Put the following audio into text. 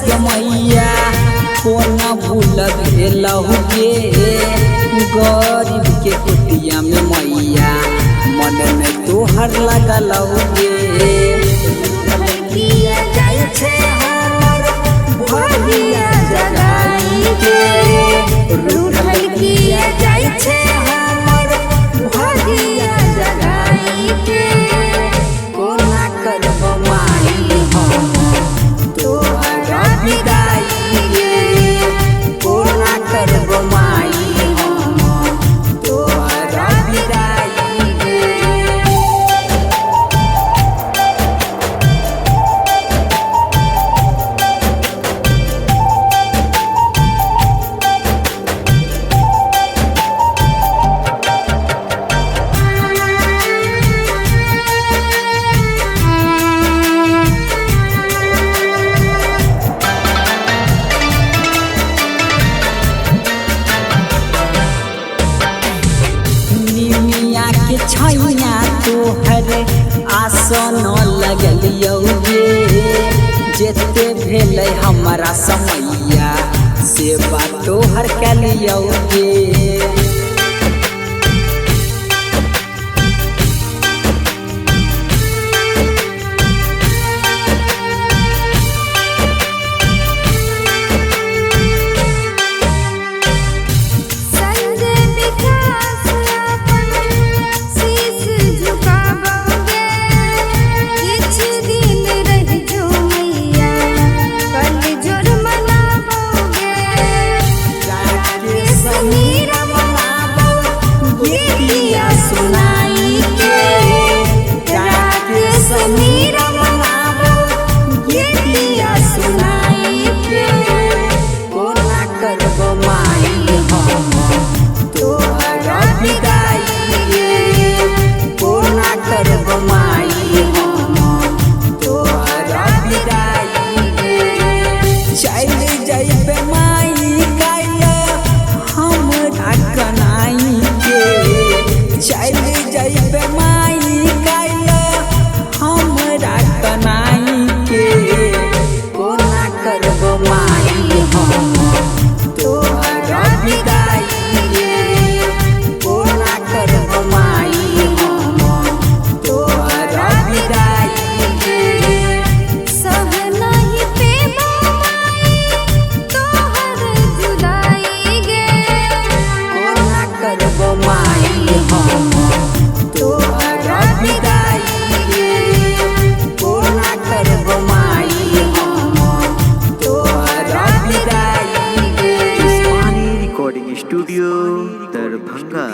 गे मैया कोना भूल भेलहु गे गरीब के कुटिया में मैया मन में तोहर लगलहु गे। किया जाइ छै हमर भगिया जगाई के रूठल किया जाइ छै हमर भगिया जगाई के कोना करब माई हम तोहर विदाई गे कोना करब माई हम तोहर विदाई गे। निमिया के छैया तोहर आसन लगलियौ गे जेते भेलै हमरा समैया सेवा तोहर कलियौ गे। संजय विकास अपन शीश झुकाबोगे किछ दिन रह जो मैया कल जोर मनाबोगे जाके समीर मनाबो गीतिया सुनाई के जाके समीर मनाबो गीतिया सुनाई के कोना करब माई हम तोहर विदाई गे कोना करब माई हम तोहर विदाई गे। चल जइबे माई काल्हि हमरा कनाई के चल जइबे माई काल्हि हमरा कनाई के कोना करब माई हम तोहर विदाई गे कोना करब माई हम तोहर विदाई गे। सह नहीं पेबो माई तोहर जुदाई गे कोना करब माई हम तोहर विदाई गे कोना करब माई हम तोहर विदाई गे। इस्मानी रिकॉर्डिंग स्टूडियो, दरभंगा।